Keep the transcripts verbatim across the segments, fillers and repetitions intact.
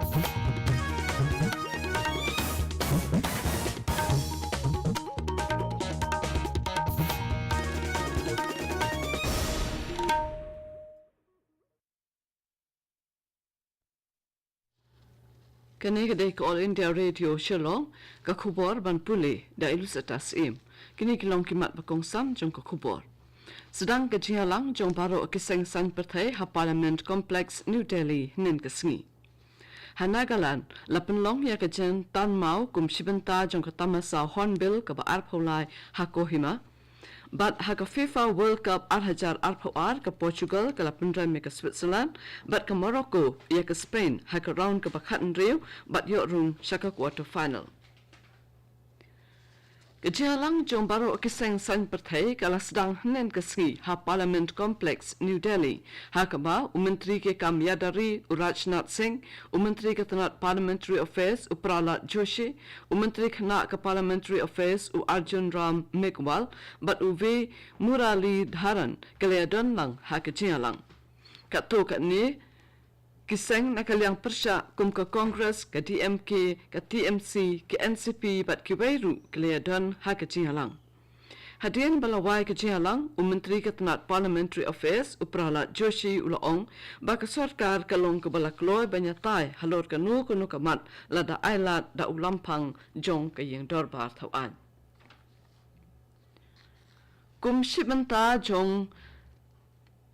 Kane ka dei ka All India Radio Shillong, ka khubor ban pule da i Lusata Syiem. Kine ki long ki mat ba kongsan jong ka khubor. Sdang ka jingïalang jong baroh ki seng saiñ pyrthei ha Parliament Complex, New Delhi, hynnin ka sngi. Ha Nagaland, la pynlong ïa ka jingtan maw kum shi bynta jong ka tamasa Hornbill kaba arphew lai ha Kohima. Bad ha ka FIFA World Cup ar hajar arphew ar, ka Portugal ka la pynrem ïa ka Switzerland, bad ka Morocco ïa ka Spain ha ka round kaba khathynriew, bad ïoh rung sha ka quarter final. Ka jingïalang jong baroh ki seng saiñ pyrthei ka la sdang hynnin ka sngi ha Parliament Complex, New Delhi, ha kaba u Myntri ki kam ïada ri u Rajnath Singh, u Myntri ka tnat Parliamentary Affairs u Prahlad Joshi, u Myntri khynnah ka Parliamentary Affairs u Arjun Ram Meghwal, bad u V Muralidharan, ka la ïadon lang ha ka jingïalang. Katto katne ki seng na ka liang pyrshah kum ka Congress, ka D M K, ka T M C, ka N C P bad kiwei ruh ki la ïadon ha ka jingïalang. Hadien ba la wai ka jingïalang, u Myntri ka tnat Parliamentary Affairs u Prahlad Joshi u la ong ba ka sorkar ka long kaba la kloi ban ïatai halor kano kano ka mat lada ai lad da u lamphang jong ka ïing dorbar thaw aiñ. Kum shi bynta jong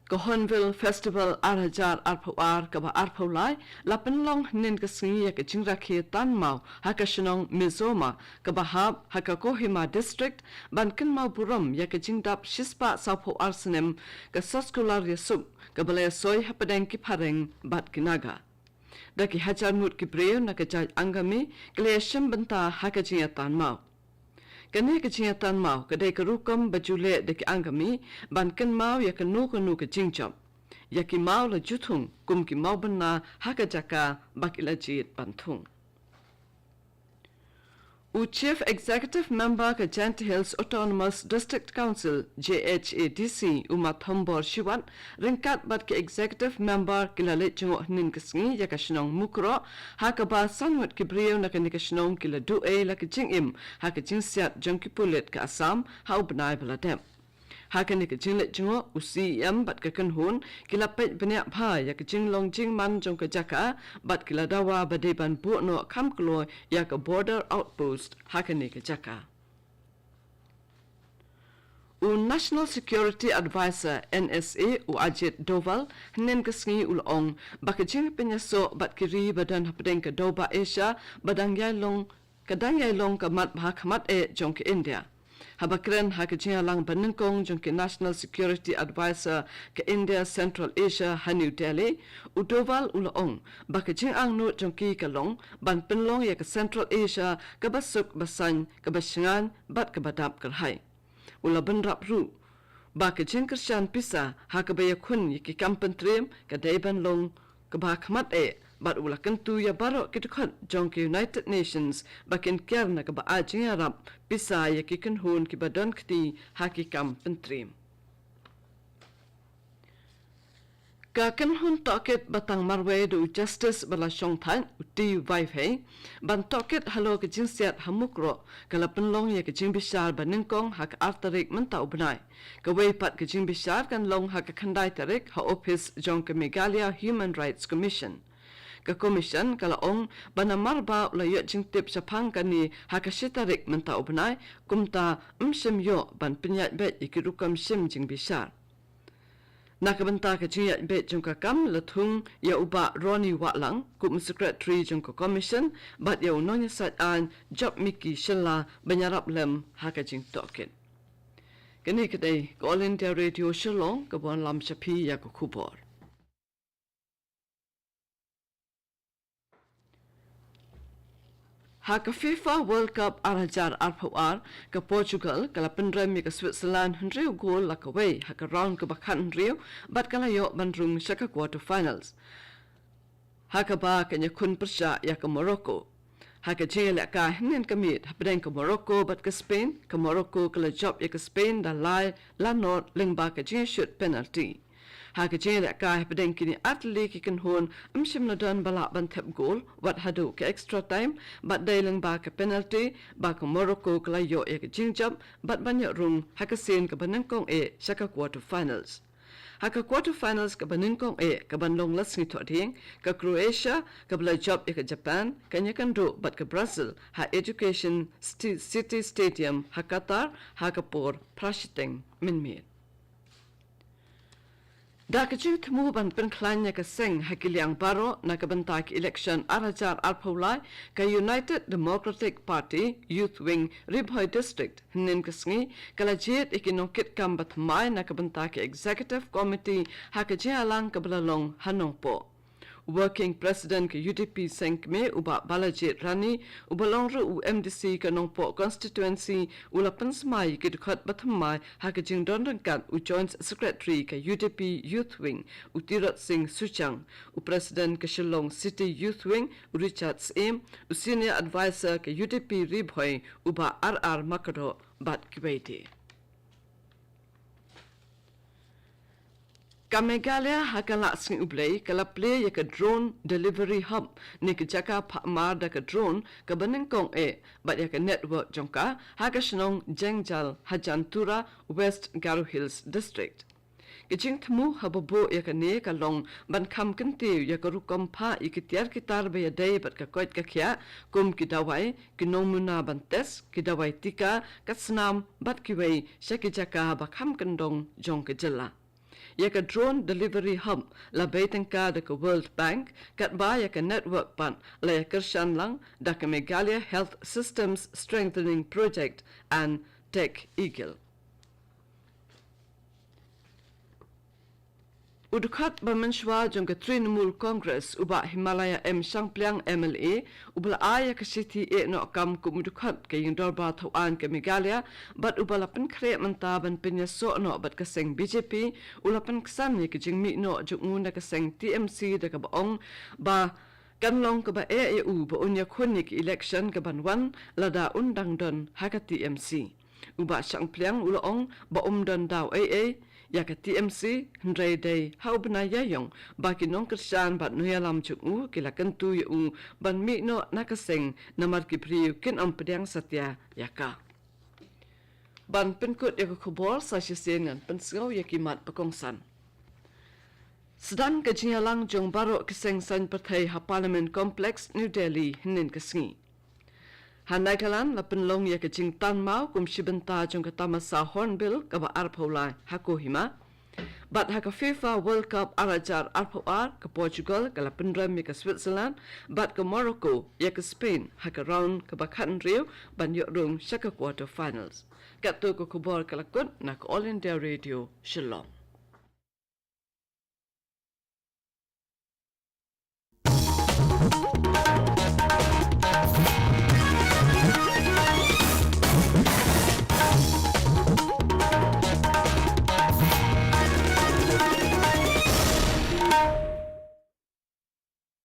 ka Hornbill Festival ar hajar arphew ar kaba arphew lai, la pynlong hynnin ka sngi ïa ka jingrakhe tan maw ha ka shnong Mizoma kaba hap ha ka Kohima District, ban kynmaw burom ïa ka jingdap shispah sawphew ar snem ka soskular ïasuk kaba la ïasoi hapdeng ki phareng bad ki Naga. Da ki hajar ngut ki briew na ka jaid Angami ki la ïashim bynta ha ka jingïatan maw. Kane ka jingïatan maw ka dei ka rukom ba ju leh da ki Angami ban kynmaw ïa kano kano ka jingjop. Ïa ki maw la ju thung kum ki maw bynna ha ka jaka ba ki la jied ban thung. U Chief Executive Member ka Jaintia Hills Autonomous District Council, J H A D C, u Ma Thombor Shiwat, ryngkat bad ki Executive Member ki la leit jngoh hynnin ka sngi ïa ka shnong Mukroh, ha kaba san ngut ki briew na kane ka shnong ki la duh ei la ka jingim ha ka jingsiat jong ki pulit ka Assam ha u bnai ba la dep. Ha kane ka jingleit jngoh, u C E M bad ka kynhun ki la peit bniah bha ïa ka jinglong jingman jong ka jaka, bad ki la dawa ba dei ban buh noh kham kloi ïa ka border outpost ha kane ka jaka. U National Security Advisor, N S A, u Ajit Doval, hynnin ka sngi u la ong ba ka jingpynïasoh bad ki ri ba don hapdeng ka dewbah Asia ba dang ïai long ka dang ïai long ka mat ba ha khmat eh jong ka India. Haba kren ha ka jingïalang ba nyngkong jong ki National Security Advisor ka India Central Asia ha New Delhi, u Doval u la ong ba ka jingangnud jong ki ka long ban pynlong ïa ka Central Asia kaba suk ba saiñ, kaba shngaiñ bad kaba dap kyrhai. U la bynrap ruh ba ka jingkyrshan pisa ha kaba ïakhun ïa ki kam pyntriem ka dei ban long kaba ha khmat eh, bad u la kyntu ïa baroh ki dkhot jong ka United Nations ba kin kiar na kaba ai jingïarap pisa ïa ki kynhun kiba don kti ha ki kam pyntriem. Ka kynhun tohkit ba tang marwei da u Justice ba la shong thait, u T Vaiphei, ban tohkit halor ka jingsiat ha Mukroh, ka la pynlong ïa ka jingbishar ba nyngkong ha ka ar tarik mynta u bnai. Kawei pat ka jingbishar kan long ha ka khyndai tarik ha ophis jong ka Meghalaya Human Rights Commission. Ka Commission ka la ong ba namar ba u la ïoh jingtip shaphang kane ha ka shi tarik mynta u bnai, kumta ym shym ïoh ban pynïaid beit ïa ki rukom shim jingbishar. Na ka bynta ka jingïaid beit jong ka kam la thung ïa u Bah Ronnie Wahlang kum u Secretary jong ka Commission, bad ïa u nongïasaid aiñ Job Mickey Shylla ban ïarap lem ha ka jingtohkit. Kane ka dei ka All India Radio Shillong kaba wanlam sha phi ïa ka khubor. Ha ka FIFA World Cup ar hajar arphew ar, ka Portugal ka la pynrem ïa ka Switzerland hynriew gol la kawei ha ka round kaba khathynriew, bad ka la ïoh ban rung sha ka quarter finals, ha kaba kan ïakhun pyrshah ïa ka Morocco. Ha ka jingïalehkai hynnin ka miet hapdeng ka Morocco bad ka Spain, ka Morocco ka la jop ïa ka Spain da lai la nod lyngba ka jingïashut penalty. Ha ka jingïalehkai hapdeng kine artylli ki kynhun, ym shym la don ba lah ban thep gol wat haduh ka extra time, bad dei lyngba ka penalty ba ka Morocco ka la ïoh ïa ka jingjop bad ban ïoh rung ha ka sien kaba nyngkong eh sha ka quarter finals. Ha ka quarter finals kaba nyngkong eh kaban long la sngi Thohdieng, ka Croatia kaba la jop ïa ka Japan kan ïakynduh bad ka Brazil ha Education Sti- City Stadium ha Qatar ha ka por phra shiteng mynmiet. Da ka jingthmu ban pynkhlaiñ ïa ka seng ha ki liang baroh na ka bynta ka election ar hajar arphew lai, ka United Democratic Party Youth Wing Ri Bhoi District hynnin ka sngi ka la jied ïa ki nongkitkam bathymmai na ka bynta ka Executive Committee ha ka jingïalang kaba la long ha Nongpoh. Working President ka U D P Seng Kmie u Bah Balajied Rani, uba long ruh u M D C ka Nongpoh Constituency, u la pynsmai ïa ki dkhot bathymmai ha ka jingdon ryngkat u Joint Secretary ka U D P Youth Wing, u Tirot Singh Suchang, u President ka Shillong City Youth Wing, u Richard Syiem, u Senior Advisor ka U D P Ri Bhoi, u Bah R R Makdoh, bad kiwei de. Ka Meghalaya ha ka Lah Sngi U Blei ka la plie ïa ka Drone Delivery Hub, ne ka jaka phah mar da ka drone kaba nyngkong eh, bad ïa ka network jong ka ha ka shnong Jengjal ha Jantura, West Garo Hills District. Ka jingthmu haba buh ïa kane ka long ban kham kyntiew ïa ka rukom phah ïa ki tiar ki tar ba ïadei bad ka koit ka khiah, kum ki dawai, ki nongmuna ban test, ki dawai tika, ka snam bad kiwei sha ki jaka ba kham kyndong jong ka jylla. Ïa ka Drone Delivery Hub la bei tyngka da ka World Bank, katba ïa ka network pat la ïa kyrshan lang da ka Meghalaya Health Systems Strengthening Project and Tech Eagle. U dkhot ba mynshuwa jong ka Trinamool Congress, u Bah Himalaya M Shangpliang M L A, uba la ai ïa ka shithi eh noh kam kum u dkhot ka Ïing Dorbar Thawaiñ ka Meghalaya, bad uba la pynkhreh mynta ban pynïasoh noh bad ka seng B J P, u la pynksan ïa ka jingmih noh jong u na ka seng T M C da kaba ong ba kan long kaba eh ïa u ba un ïakhun ïa ka election kaban wan lada un dang don ha ka T M C. U Bah Shangpliang u la ong ba um don daw ei ei ïa ka T M C, hynrei dei ha u bnai Ïaïong ba ki nongkyrshan bad nongïalam jong u ki la kyntu ïa u ban mih noh na ka seng, namar ki briew kin ym pdiang satia ïa ka. Ban pynkut ïa ka khubor, sa shisien ngan pynsngew ïa ki mat ba kongsan. Sdang ka jingïalang jong baroh ki seng saiñ pyrthei ha Parliament Complex, New Delhi, hynnin ka sngi. Ha Nagaland la pynlong ïa ka jingtan maw kum shi bynta jong ka tamasa Hornbill kaba arphew lai ha Kohima. Bad ha ka FIFA World Cup ar hajar arphew ar, ka Portugal ka la pynrem ïa ka Switzerland, bad ka Morocco ïa ka Spain ha ka round kaba khathynriew ban ïoh rung sha ka quarter finals. Katto ka khubor ka la kut na ka All India Radio Shillong.